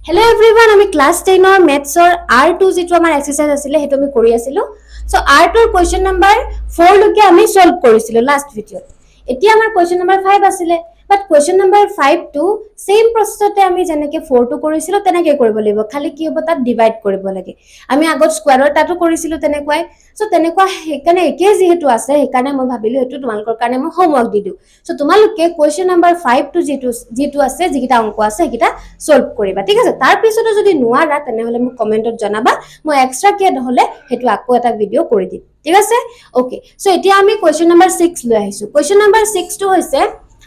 Hello' everyone, আমি class 10ৰ মেথছৰ R 2 যিটো আমাৰ এক্সাৰচাইজ আছিলে, সেইটো আমি কৰি আছিলো। চ' আৰ 2ৰ কুৱেশ্যন নাম্বাৰ 4লৈকে আমি চল্ভ কৰিছিলো লাষ্ট ভিডিঅ'ত। এতিয়া আমাৰ কুৱেশ্যন নাম্বাৰ 5 আছিলে, বাট কুৱেশ্যন নাম্বাৰ 5টো ছেইম প্ৰচেছতে আমি যেনেকে 4টো কৰিছিলো, তেনেকে কৰিব লাগিব। খালি কি হ'ব, তাত ডিভাইড কৰিব লাগে। আমি আগত স্কুৱেৰৰ তাতো কৰিছিলো তেনেকুৱাই। চ' তেনেকুৱা, সেইকাৰণে একেই যিহেতু আছে, সেইকাৰণে মই ভাবিলো সেইটো তোমালোকৰ কাৰণে মই হোমৱৰ্ক দি দিওঁ। চ' তোমালোকে কুৱেশ্যন নাম্বাৰ 5টো যিটো যিটো আছে, যিকেইটা অংক আছে, সেইকেইটা চল্ভ কৰিবা, ঠিক আছে? তাৰপিছতো যদি নোৱাৰা, তেনেহ'লে মোক কমেণ্টত জনাবা। মই এক্সট্ৰাকে নহ'লে সেইটো আকৌ এটা ভিডিঅ' কৰি দিম, ঠিক আছে? অ'কে, চ' এতিয়া আমি কুৱেশ্যন নাম্বাৰ 6 লৈ আহিছো। কুৱেশ্যন নাম্বাৰ 6টো হৈছে,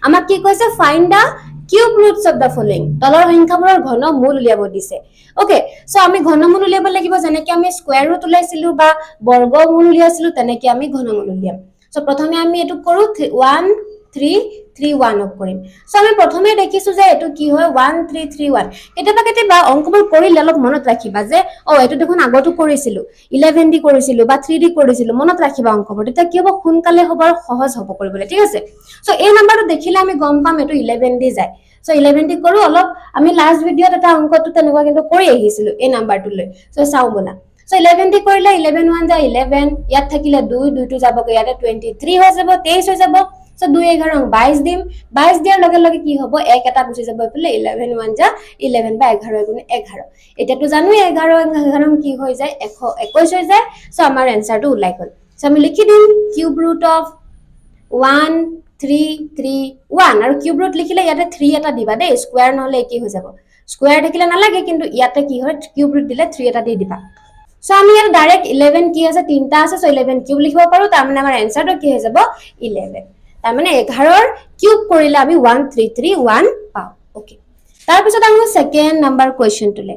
আমাক কি কৈছে? "Find the cube roots of the following." তলৰ সংখ্যাবোৰৰ ঘন মূল উলিয়াব দিছে। অ'কে, চ' আমি ঘনমূল উলিয়াব লাগিব। যেনেকে আমি স্কুৱেৰ ৰুট উলিয়াইছিলো বা বৰ্গমূল উলিয়াইছিলো, তেনেকে আমি ঘনমূল উলিয়াম। চ' প্ৰথমে আমি এইটো কৰো, 1331ক কৰিম। চ' আমি প্ৰথমে দেখিছো যে এইটো কি হয়, 1331। কেতিয়াবা কেতিয়াবা অংকবোৰ কৰিলে অলপ মনত ৰাখিবা যে অ, এইটো দেখোন আগতো কৰিছিলো, 11 দি কৰিছিলো বা 3 দি কৰিছিলো। মনত ৰাখিবা অংকবোৰ, তেতিয়া কি হ'ব, সোনকালে হ'ব আৰু সহজ হ'ব কৰিবলৈ, ঠিক আছে? চ' এই নাম্বাৰটো দেখিলে আমি গম পাম এইটো 11 দি যায়। চ' 11 দি কৰো অলপ। আমি লাষ্ট ভিডিঅ'ত এটা অংকটো তেনেকুৱা কিন্তু কৰি আহিছিলো এই নাম্বাৰটো লৈ। চ' চাওঁ ব'লা। চ' 11 দি কৰিলে 11 ওৱান যায় 11, ইয়াত থাকিলে দুই, দুইটো যাবগৈ ইয়াতে, 23 হৈ যাব, 23 হৈ যাব। চ' দুই 11 22 দিম। 22 দিয়াৰ লগে লগে কি হ'ব? এক এটা গুচি যাব এইফালে। 11 ওৱান যা 11 বা 11 এগুণে 11। এতিয়াতো জানোৱেই 11 11 কি হৈ যায়? 121 হৈ যায়। চ' আমাৰ এনচাৰটো ওলাই গ'ল। চ' আমি লিখি দিম cube root of 1331। আৰু কিউব ৰুট লিখিলে ইয়াতে থ্ৰী এটা দিবা দেই, স্কুৱেৰ নহ'লে একেই হৈ যাব। স্কুৱেৰ থাকিলে নালাগে, কিন্তু ইয়াতে কি হয়, কিউব ৰুট দিলে থ্ৰী এটা দি দিবা। চ' আমি ইয়াত ডাইৰেক্ট 11 কি আছে? তিনিটা আছে। চ' 11 কিউব লিখিব পাৰো। তাৰমানে আমাৰ এনচাৰটো কি হৈ যাব? 11। তাৰমানে 11ৰ কিউব কৰিলে আমি 1331 পাওঁ। অ'কে, তাৰপিছত আহোঁ ছেকেণ্ড নাম্বাৰ কুৱেশ্যনটোলে।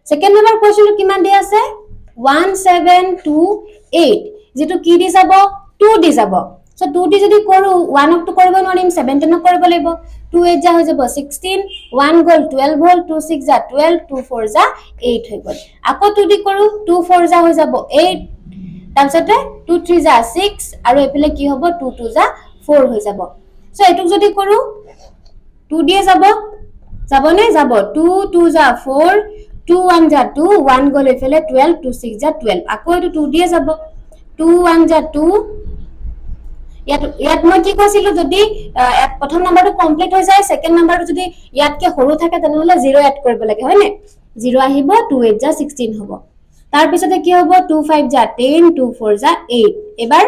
ছেকেণ্ড নাম্বাৰ কুৱেশ্যনটো কিমান দিয়া আছে? 1728, যিটো কি দি যাব? টু দি যাব। চ' টু দি যদি কৰোঁ, ওৱানকটো কৰিব নোৱাৰিম, 17ক কৰিব লাগিব। টু এইট যা হৈ যাব 16, ওৱান গ'ল 12 হ'ল, টু ছিক্স যা 12, টু ফ'ৰ যা এইট হৈ গ'ল। আকৌ টু দি কৰোঁ, টু ফ'ৰ যা হৈ যাব এইট, তাৰপিছতে টু থ্ৰী যা ছিক্স আৰু এইফালে কি হ'ব? টু টু যা ফ'ৰ হৈ যাব। চ' এইটোক যদি কৰোঁ, টু দিয়ে যাব, যাবনে? যাব। টু টু যা ফ'ৰ, টু ওৱান যা টু, ওৱান গ'ল এইফালে 12, টু ছিক্স যা 12। আকৌ এইটো টু দিয়ে যাব। টু ওৱান যা টু। ইয়াত মই কি কৈছিলো? যদি ইয়াত প্ৰথম নাম্বাৰটো কমপ্লিট হৈ যায়, ছেকেণ্ড নাম্বাৰটো যদি ইয়াতকে সৰু থাকে, তেনেহ'লে জিৰ' এড কৰিব লাগে, হয়নে? জিৰ' আহিব, টু এইট যা 16 হ'ব। তাৰপিছতে কি হ'ব? টু ফাইভ যা 10, টু ফ'ৰ যা এইট। এবাৰ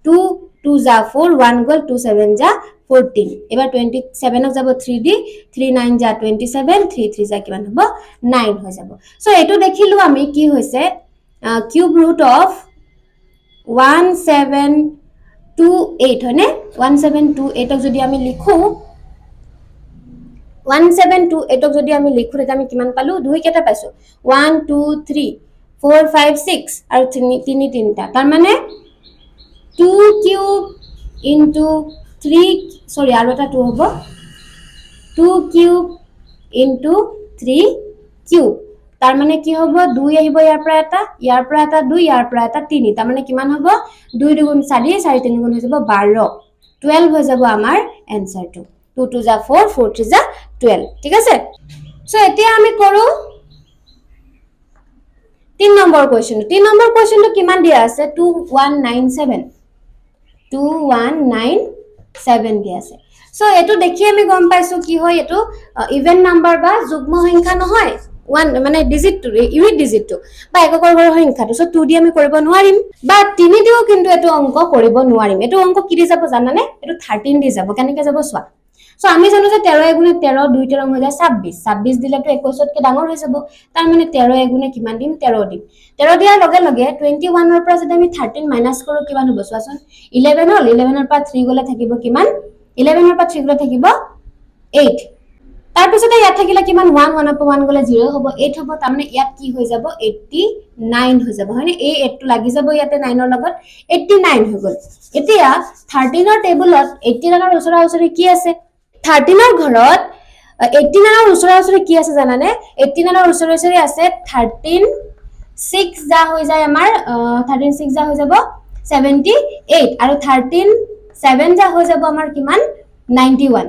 টু টু যা ফ'ৰ, ওৱান গ'ল, টু ছেভেন যা 14। এবাৰ 27ক যাব থ্ৰী দি, থ্ৰী নাইন যা 27, থ্ৰী থ্ৰী যা কিমান হ'ব? নাইন হৈ যাব। চ' এইটো দেখিলো আমি কি হৈছে, কিউব ৰুট অফ 1728, হয়নে? 1728ক যদি আমি লিখোঁ, 1728ক যদি আমি লিখোঁ, তেতিয়া আমি কিমান পালো? দুই কেইটা পাইছো? One, two, three, four, five, six আৰু তিনি তিনি তিনিটা। তাৰমানে two cube into three, চৰি, আৰু এটা টু হ'ব, two cube into three cube. তাৰমানে কি হ'ব? দুই আহিব ইয়াৰ পৰা এটা, ইয়াৰ পৰা এটা দুই, ইয়াৰ পৰা এটা তিনি। তাৰমানে কিমান হ'ব? দুই দুগুণ চাৰি, চাৰি তিনি গুণ হৈ যাব 12, 12 হৈ যাব আমাৰ এনচাৰটো। টু টু যা ফ'ৰ, ফ'ৰ থ্ৰী যা 12, ঠিক আছে? চ' এতিয়া আমি কৰোঁ 3 নম্বৰ কুৱেশ্যনটো। 3 নম্বৰ কুৱেশ্যনটো কিমান দিয়া আছে? 2197, 2197 দিয়া আছে। চ' এইটো দেখি আমি গম পাইছো কি হয়, এইটো ইভেন নাম্বাৰ বা যুগ্ম সংখ্যা নহয়। ওৱান মানে ডিজিটটো, ইউনিট ডিজিটটো বা এককৰ ঘৰৰ সংখ্যাটো। চ' টু দি আমি কৰিব নোৱাৰিম বা তিনি দিও কিন্তু এইটো অংক কৰিব নোৱাৰিম। এইটো অংক কি দি যাব জানানে? এইটো 13 দি যাব। কেনেকে যাব চোৱা। চ' আমি জানো যে 13 এগুণে 13, দুই 13 হৈ যায় 26। 26 দিলেতো 21তকৈ ডাঙৰ হৈ যাব। তাৰমানে 13 এগুণে কিমান দিম? 13 দিম। 13 দিয়াৰ লগে লগে 21ৰ পৰা যদি আমি 13 মাইনাছ কৰোঁ, কিমান হ'ব চোৱাচোন। 11 হ'ল, 11ৰ পৰা থ্ৰী গ'লে থাকিব কিমান? 11ৰ পৰা থ্ৰী গ'লে থাকিব এইট। তাৰপিছতে ইয়াত থাকিলে কিমান? ওৱান, ওৱানৰ পৰা ওৱান গ'লে জিৰ' হ'ব, এইট হ'ব। তাৰমানে ইয়াত কি হৈ যাব? 89 হৈ যাব, হয়নে? এই এইটটো লাগি যাব ইয়াতে নাইনৰ লগত, 89 হৈ গ'ল। এতিয়া 13ৰ টেবুলত 89ৰ ওচৰা ওচৰি কি আছে? 13ৰ ঘৰত 89ৰ ওচৰা ওচৰি কি আছে জানানে? 89ৰ ওচৰা ওচৰি আছে 13 ছিক্স যা হৈ যায় আমাৰ, 13 ছিক্স যা হৈ যাব 78 আৰু 13 ছেভেন যা হৈ যাব আমাৰ কিমান? 91,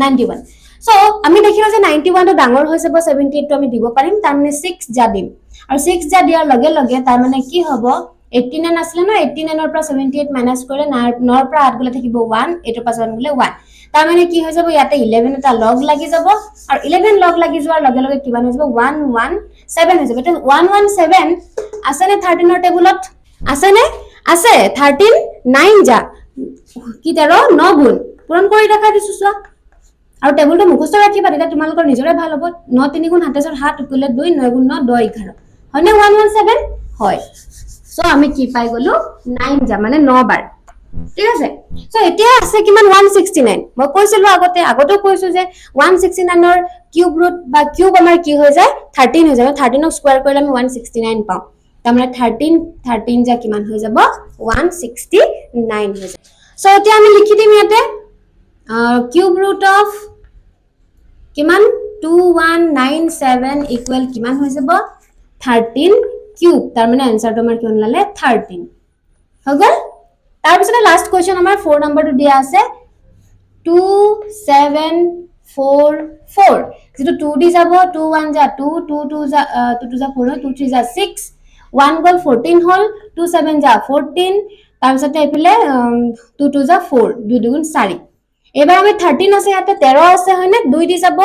91। চ' আমি দেখিলো যে 91টো ডাঙৰ হৈ যাব, 78টো আমি দিব পাৰিম। তাৰমানে ছিক্স যা দিম আৰু ছিক্স যা দিয়াৰ লগে লগে তাৰমানে কি হ'ব? 89 আছিলে ন? 89ৰ পৰা 78 মাইনাছ কৰিলে নৰ পৰা আঠ গ'লে থাকিব ওৱান, এইটোৰ পৰা ছেভেন গ'লে ওৱান। তাৰমানে কি হৈ যাব? ইয়াতে 11 এটা লগ লাগি যাব আৰু 11 লগ লাগি যোৱাৰ লগে লগে কিমান হৈ যাব? 117 হৈ যাব। এতিয়া 117 আছেনে 13ৰ টেবুলত? আছেনে? আছে। 13 নাইন যা কি 13, ন গুণ। পূৰণ কৰি দেখাই দিছো, চোৱা। আৰু টেবুলটো মুখস্থ ৰাখিবা, তেতিয়া তোমালোকৰ নিজৰে ভাল হ'ব। ন তিনি গুণ সাত, সাত উকুলে দুই, নয় গুণ ন, 10, 11। হয়নে? 117 হয়। চ' আমি কি পাই গলো? নাইন যা মানে ন বাৰ। ঠিক আছে। চ' এতিয়া আছে কিমান? 169। মই কৈছিলো আগতে, আগতেও কৈছো যে 169ৰ কিউব ৰুট বা কিউব আমাৰ কি হৈ যায়? 13 হৈ যায়। 13ক স্কুৱাৰ কৰিলে আমি 169 পাওঁ। তাৰমানে 13 13 যা কিমান হৈ যাব? 169 হৈ যায়। চ' এতিয়া আমি লিখি দিম ইয়াতে কিউব ৰুট অফ কিমান? 2197 ইকুৱেল কিমান হৈ যাব? 13 কিউব। তাৰমানে এনচাৰটো আমাৰ কিমান ওলালে? 13 হৈ গ'ল। তাৰপিছতে লাষ্ট কুৱেশ্যন আমাৰ ফ'ৰ নাম্বাৰটো দিয়া আছে 2744, যিটো টু দি যাব। টু ওৱান যা টু, টু টু যা, টু টু যা ফ'ৰ, টু থ্ৰী যা ছিক্স, ওৱান গ'ল, 14 হ'ল। টু ছেভেন যা 14। তাৰপিছতে এইফালে টু টু যা ফ'ৰ, দুই দুগুণ চাৰি। এইবাৰ আমি 13 আছে ইয়াতে, 13 আছে, হয়নে? দুই দি যাব।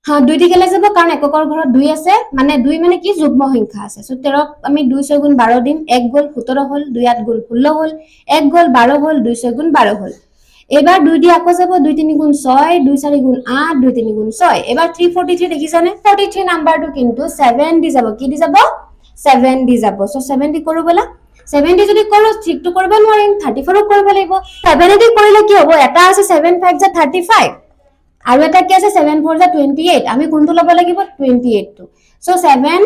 হা, দুই দি কেলে যাব? কাৰণ এককৰ ঘৰত দুই আছে, মানে দুই মানে কি? যুগ্ম সংখ্যা আছে। চ' 13ক আমি দুই ছয় গুণ 12 দিম। এক গ'ল, 17 হ'ল। দুই আঠ গুণ 16 হ'ল। এক গ'ল, 12 হ'ল। দুই ছয় গুণ 12 হ'ল। এইবাৰ দুই দি আকৌ যাব। দুই তিনি গুণ ছয়, দুই চাৰি গুণ আঠ, দুই তিনি গুণ ছয়। এইবাৰ 343 দেখিছানে? 43 নাম্বাৰটো কিন্তু ছেভেন দি যাব। কি দি যাব? ছেভেন দি যাব। চ' ছেভেন দি কৰো ব'লা। ছেভেন দি যদি কৰো, থ্ৰীটো কৰিব নোৱাৰিম, 34ক কৰিব লাগিব। ছেভেনেদি কৰিলে কি হ'ব? এটা আছে ছেভেন ফাইভ যা 35 আৰু এটা কি আছে? ছেভেন ফ'ৰ যা 28। আমি কোনটো ল'ব লাগিব? 28টো। চ' ছেভেন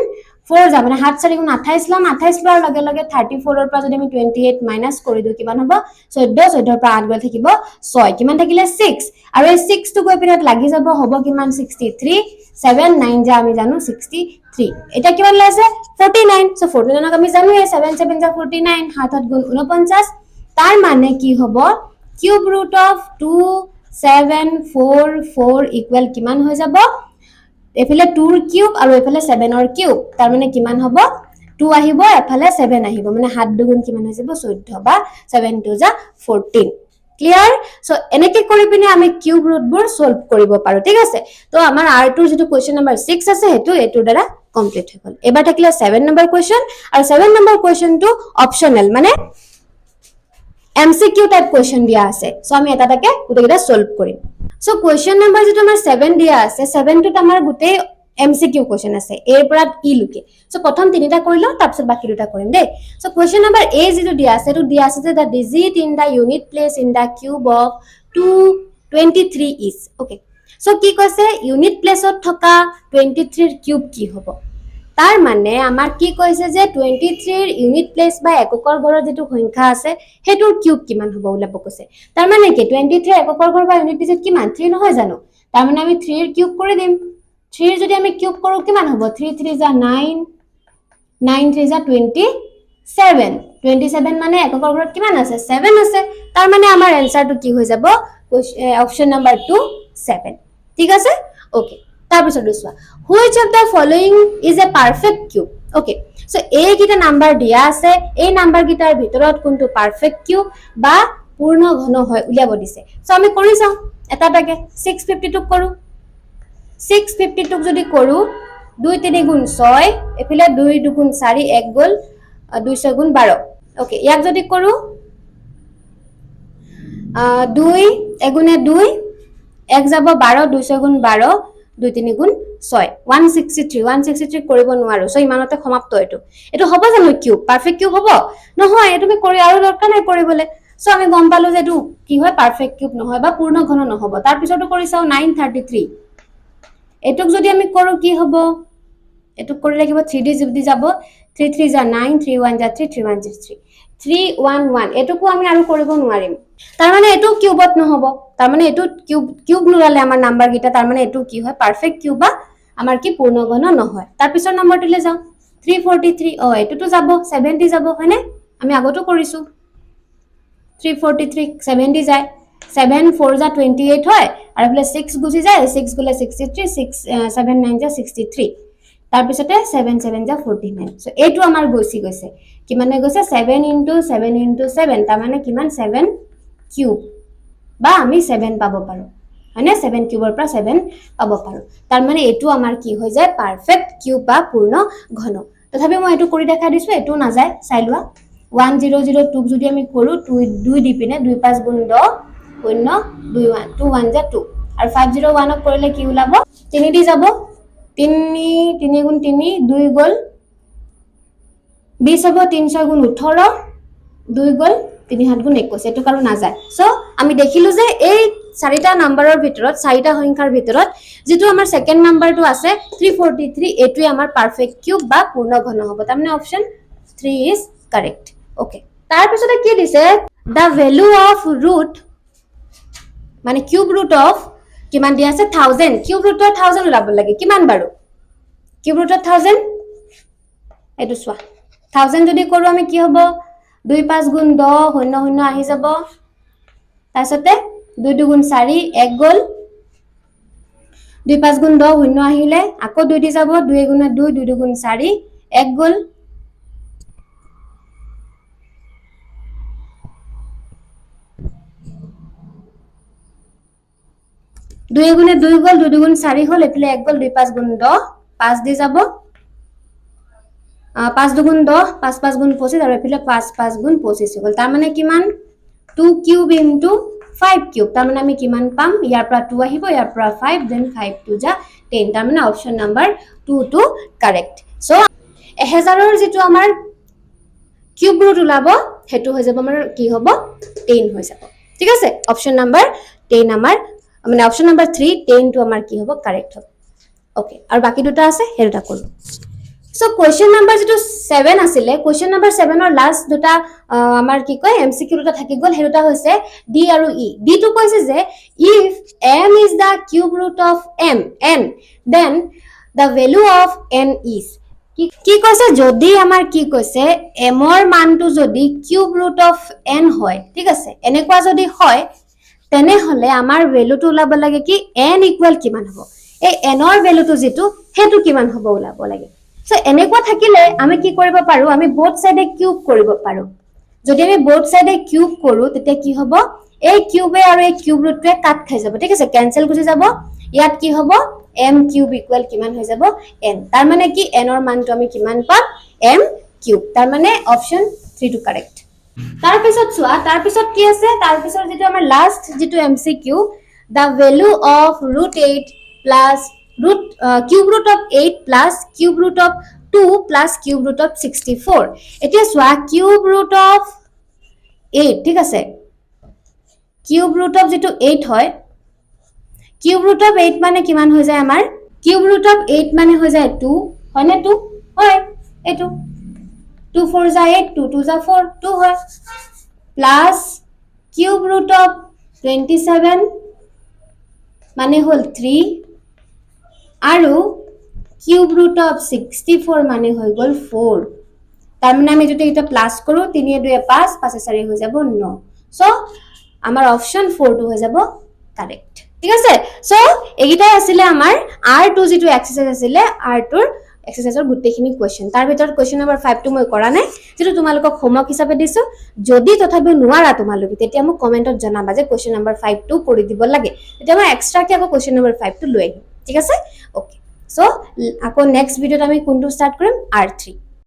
ফ'ৰ যা মানে সাত চাৰি গুণ 28 ল'ম। 28 লোৱাৰ লগে লগে 34ৰ পৰা যদি আমি 28 মাইনাছ কৰি দিওঁ, কিমান হ'ব? 14। 14ৰ পৰা আঠ গ'লে থাকিব ছয়। কিমান থাকিলে? ছিক্স। আৰু এই ছিক্সটো গৈ পিনে ইয়াত লাগি যাব। হ'ব কিমান? 63। ছেভেন নাইন যা আমি জানো 63। এতিয়া কিমান ওলাইছে? 49। চ' 49ক আমি জানোৱে, ছেভেন ছেভেন যা 49, সাত সাত গুণ 49। তাৰ মানে কি হ'ব? Cube root of 2744 equal কিমান হৈ যাব? এইফালে টুৰ কিউব আৰু এইফালে ছেভেনৰ কিউব। তাৰমানে কিমান হ'ব? টু আহিব, এফালে ছেভেন আহিব, মানে সাত দুগুণ কিমান হৈ যাব? 14 বা ছেভেন টু যা 14। ক্লিয়াৰ? চ' এনেকে কৰি পিনে আমি কিউব ৰুটবোৰ চল্ভ কৰিব পাৰো। ঠিক আছে। ত' আমাৰ আৰ টুৰ যিটো কুৱেশ্যন নম্বৰ 6 আছে, সেইটো এইটোৰ দ্বাৰা কমপ্লিট হৈ গ'ল। এইবাৰ থাকিলে ছেভেন নম্বৰ কুৱেশ্যন আৰু ছেভেন নম্বৰ কুৱেশ্যনটো অপশ্যনেল, মানে এমচিকিউ টাইপ কুৱেশ্যন দিয়া আছে। চ' আমি এটা এটাকে গোটেইকেইটা চল্ভ কৰিম। চ' কুৱেশ্যন নম্বৰ যিটো আমাৰ 7 দিয়া আছে, ছেভেনটোত আমাৰ গোটেই এমচিকিউ কুৱেশ্যন আছে, এৰ পৰা ই লৈকে। চ' প্ৰথম তিনিটা কৰি লওঁ, তাৰপিছত বাকী দুটা কৰিম দেই। চ' কুৱেশ্যন নম্বৰ এ যিটো দিয়া আছে, সেইটো দিয়া আছে যে the digit in the unit place in the cube of 223 is. Okay, so কি কৈছে? ইউনিট প্লেচত থকা 23ৰ কিউব কি হ'ব? তাৰ মানে আমাৰ কি কৈছে যে 23ৰ ইউনিট প্লেচ বা এককৰ ঘৰৰ যিটো সংখ্যা আছে, সেইটোৰ কিউব কিমান হ'ব ওলাব কৈছে। তাৰমানে কি? 23 এককৰ ঘৰ বা ইউনিট ডিজিট কিমান? থ্ৰী নহয় জানো? তাৰমানে আমি থ্ৰীৰ কিউব কৰি দিম। থ্ৰীৰ যদি আমি কিউব কৰোঁ, কিমান হ'ব? থ্ৰী থ্ৰী যা নাইন, নাইন থ্ৰী যা 27। 27 মানে এককৰ ঘৰত কিমান আছে? ছেভেন আছে। তাৰমানে আমাৰ এনচাৰটো কি হৈ যাব? Option number 2, 7। ঠিক আছে। অ'কে, তাৰপিছত চোৱা, which of the following is a perfect cube? Okay, so এইকেইটা নাম্বাৰ দিয়া আছে। এই নাম্বাৰ কেইটাৰ ভিতৰত কোনটো পাৰফেক্ট কিউব বা পূৰ্ণ ঘন হয়, উলিয়াব দিছে। চ' আমি কৰি চাওঁ এটা এটাকে। 652ক কৰোঁ। 652ক যদি কৰোঁ, দুই তিনি গুণ ছয়, এইফালে দুই দুগুণ চাৰি, এক গ'ল, দুই ছয় গুণ 12। অ'কে, ইয়াক যদি কৰোঁ, দুই এগুণে দুই, এক যাব, 12, দুই ছয় গুণ 12, দুই তিনি গুণ ছয়, 163। 163 কৰিব নোৱাৰো। চ' ইমানতে সমাপ্ত। এইটো হ'ব জানো কিউব? পাৰফেক্ট কিউব হ'ব? নহয়। এইটো আমি কৰি আৰু দৰকাৰ নাই কৰিবলৈ। চ' আমি গম পালো যে এইটো কি হয়? পাৰফেক্ট কিউব নহয় বা পূৰ্ণ ঘন নহ'ব। তাৰপিছতো কৰি চাওঁ। 933, এইটোক যদি আমি কৰোঁ, কি হ'ব? এইটোক কৰিলে কিবা থ্ৰী দি দি যাব। থ্ৰী থ্ৰী যা নাইন, থ্ৰী ওৱান যা থ্ৰী, থ্ৰী ওৱান যা থ্ৰী, 311। এইটোকো আমি আৰু কৰিব নোৱাৰিম। তাৰমানে এইটো কিউবত নহ'ব। তাৰমানে এইটো কিউব নোলালে আমাৰ নাম্বাৰ কেইটা। তাৰমানে এইটো কি হয়? পাৰফেক্ট কিউব বা আমাৰ কি পূৰ্ণঘন নহয়। তাৰপিছৰ নম্বৰটোলৈ যাওঁ, 343। অ', এইটোতো যাব, 70 যাব, হয়নে? আমি আগতো কৰিছো। 343 70 যায়। 7 4 za 28 হয়, আৰু এইফালে 6 গুচি যায়, 6 গ'লে 63, 6 7 9 za 63, তাৰপিছতে 7 7 za 49। চ' এইটো আমাৰ গুচি গৈছে, কিমানে গৈছে? 7 ইনটু 7 ইনটু 7, তাৰমানে কিমান? 7 কিউব, বা আমি 7 পাব পাৰোঁ, হয়নে? 7 কিউবৰ পৰা 7 পাব পাৰোঁ। তাৰমানে এইটো আমাৰ কি হৈ যায়? পাৰফেক্ট কিউব বা পূৰ্ণ ঘন। তথাপি মই এইটো কৰি দেখাই দিছোঁ, এইটো নাযায়, চাই লোৱা। 1 0 0 2 যদি আমি কৰোঁ, 2 দি পিনে 2 5 গুণ 10, শূন্য, 2 1, 2 1 যা 2, আৰু 5 0 1 কৰিলে কি ওলাব? 3 দি যাব, 3 3 গুণ 3, 2 গ'ল, 20 হ'ব, 3 6 গুণ 18, 2 গ'ল, 3 7 গুণ 21, এইটো কাৰো নাযায়। চ' আমি দেখিলোঁ যে এই চাৰিটা নাম্বাৰৰ ভিতৰত, চাৰিটা সংখ্যাৰ ভিতৰত যিটো আমাৰ ছেকেণ্ড নাম্বাৰটো আছে 343, এইটোৱে আমাৰ পাৰফেক্ট কিউব বা পূৰ্ণ ঘন হ'ব। তাৰমানে অপশ্যন 3 is correct. Okay, তাৰপিছতে কি দিছে? The value of root, মানে কিউব ৰুট অফ কিমান দিয়া আছে? 1000। কিউব ৰুটৰ 1000 ওলাব লাগে, কিমান বাৰু কিউব ৰুটৰ 1000? এইটো চোৱা, 1000 যদি কৰোঁ আমি কি হ'ব? 2 5 গুণ 10, শূন্য শূন্য আহি যাব, তাৰপিছতে 2 2 গুণ 4, 1 গ'ল, 2 5 গুণ 10, শূন্য আহিলে আকৌ 2 দি যাব, 2 গুণে 2, 2 2 গুণ 4, 1 গ'ল, 2 গুণে 2 গ'ল, 2 2 গুণ 4 হ'ল, এইফালে 1 গ'ল, 2 5 গুণ 10, 5 দি যাব, 5 দুগুণ 10, 5 5 গুণ 25, আৰু এইফালে 5 5 গুণ 25 হৈ গ'ল। তাৰমানে কিমান? 2 কিউব ইনটু 5 কিউব, তাৰমানে আমি কিমান পাম? ইয়াৰ পৰা 2 আহিব, ইয়াৰ পৰা 5, then 5 2 যা 10, তাৰমানে অপশ্যন নাম্বাৰ 2 টো কাৰেক্ট। চ' 1000ৰ যিটো আমাৰ কিউব ৰুট ওলাব, সেইটো হৈ যাব আমাৰ কি হ'ব? 10 হৈ যাব। ঠিক আছে, অপশ্যন নাম্বাৰ 10 আমাৰ, মানে অপশ্যন নাম্বাৰ 3 10টো আমাৰ কি হ'ব? কাৰেক্ট হ'ব। অ'কে, আৰু বাকী দুটা আছে, সেই দুটা কৰোঁ। চ' কুৱেশ্যন নাম্বাৰ যিটো 7 আছিলে, কুৱেশ্যন নাম্বাৰ 7ৰ লাষ্ট দুটা আমাৰ কি কয় এম চি কিউ দুটা থাকি গ'ল, সেই দুটা হৈছে ডি আৰু ই। ডিটো কৈছে যে if m is the cube root of m n, then the value of n is. কি কৈছে? যদি আমাৰ কি কৈছে, এমৰ মানটো যদি কিউব ৰুট অফ এন হয়, ঠিক আছে, এনেকুৱা যদি হয়, তেনেহ'লে আমাৰ ভেলুটো ওলাব লাগে কি এন ইকুৱেল কিমান হ'ব, এই এনৰ ভেলুটো যিটো সেইটো কিমান হ'ব ওলাব লাগে। চ' এনেকুৱা থাকিলে আমি কি কৰিব পাৰো? আমি বোথ চাইডে কিউব কৰিব পাৰো। যদি আমি বোথ চাইডে কিউব কৰো, তেতিয়া কি হ'ব? এই কিউবে আৰু এই কিউব ৰুটটোৱে কাট খাই যাব, ঠিক আছে, কেনচেল গুচি যাব। ইয়াত কি হ'ব? এম কিউব ইকুৱেল কিমান হৈ যাব? এন। তাৰমানে কি এনৰ মানটো আমি কিমান পাম? এম কিউব, তাৰমানে অপশ্যন 3টো কাৰেক্ট। তাৰপিছত চোৱা, তাৰপিছত কি আছে? তাৰপিছত যিটো আমাৰ লাষ্ট যিটো M C Q, the value of root 8 plus root cube root of 8 plus cube root of 2 plus cube root of 64। এতিয়া চোৱা, কিউব ৰুট অফ 8, ঠিক আছে, কিউব ৰুট অফ যিটো 8 হয়, কিউব ৰুট অফ 8 মানে কিমান হৈ যায় আমাৰ? কিউব ৰুট অফ 8 মানে হৈ যায় 2, হয়নে? 2 হয়, এইটো 2 4 যা 8, 2 2 যা 4, 2 হয়, প্লাছ কিউব ৰুট অফ 27 মানে হ'ল 3, আৰু কিউব ৰুট অফ 64 মানে হৈ গ'ল 4। তাৰমানে আমি যদি এতিয়া প্লাছ কৰোঁ, 3 2 5, 5 4 হৈ যাব 9। চ' আমাৰ অপশ্যন 4টো হৈ যাব কাৰেক্ট। ঠিক আছে, চ' এইকেইটাই আছিলে আমাৰ আৰ টু যিটো এক্সাৰচাইজ আছিলে, আৰ টুৰ এক্সাৰচাইজৰ গোটেইখিনি কুৱেশ্যন। তাৰ ভিতৰত কুৱেশ্যন নম্বৰ 5টো মই কৰা নাই, যিটো তোমালোকক হোমৱৰ্ক হিচাপে দিছোঁ। যদি তথাপিও নোৱাৰা তোমালোকে, তেতিয়া মোক কমেণ্টত জনাবা যে কুৱেশ্যন নম্বৰ 5টো কৰি দিব লাগে, তেতিয়া মই এক্সট্ৰাকে আকৌ কুৱেশ্যন নম্বৰ 5টো লৈ আহিম। ঠিক আছে, অ'কে। চ' আকৌ নেক্সট ভিডিঅ'ত আমি কোনটো ষ্টাৰ্ট কৰিম? R3।